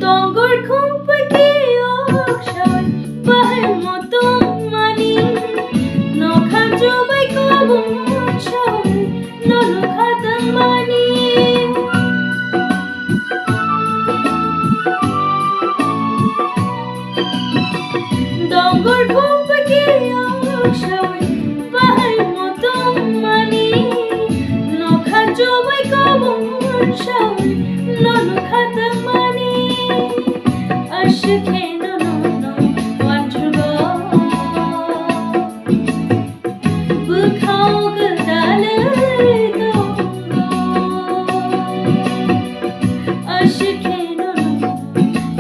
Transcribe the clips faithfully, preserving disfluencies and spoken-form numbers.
Dongor khum pagi oksoi bahai motom mani, nokha jobai kobong soi nolu khatang mani. Dongor khum pagi oksoi bahai motom mani, nokha jobai kobong soi nolu khatang mani. Ashwk khe nono no wanchugo. Bwkhao gwdalwi tongo. Ashwk khe nono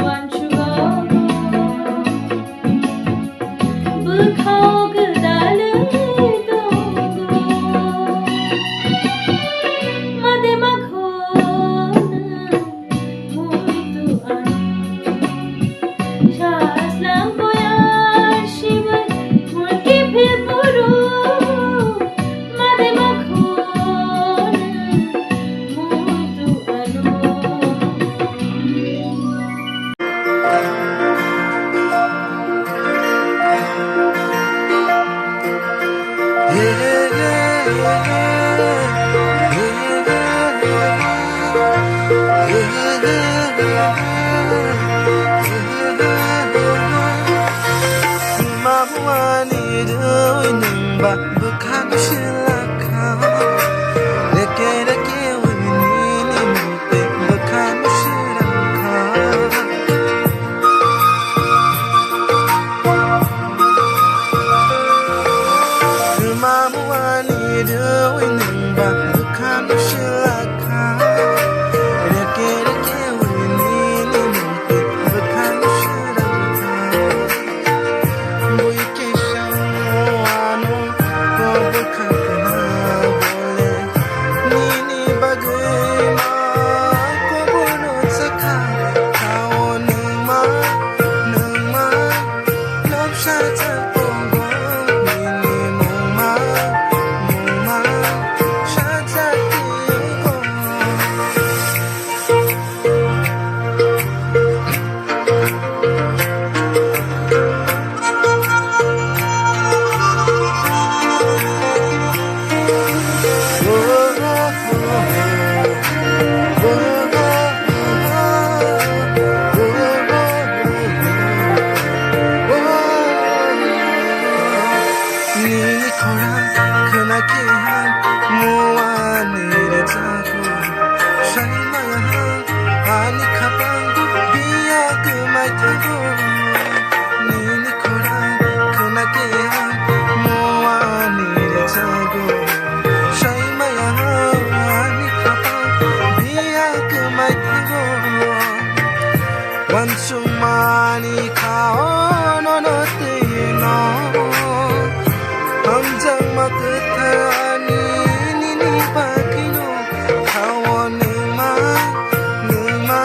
wanchugo. Bwkhao gwdalwi tongo. Made makhona muitu ano. Sajlang boyar sibai mui kiphil phuru, made makhona muitu ano. Mamuani roi nungba bwkhano silakha. Reke reke wini ni mute bwkhano silakha. Mamuani roi nungba bwkhano silakha. Reke reke wini ni mute bwkhano silakha. Bui kisa ano ko bwkha kana bole. Nini bagwi ma kobono sakha. Tao nungma, nungma. Noksa jak tongo nini mungma, mungma sajak tongo. Nini khorang khna khe ang muani rwjago, sai maya ang ani khapang biya kwmai thago. Nini khorang khna khe ang muani rwjago, sai maya ang ani khapang biya kwmai thago. Wansukmani kha o nono twi no, hamjakma kwthar ani nini bagwi no. Kha o nungma, nungma,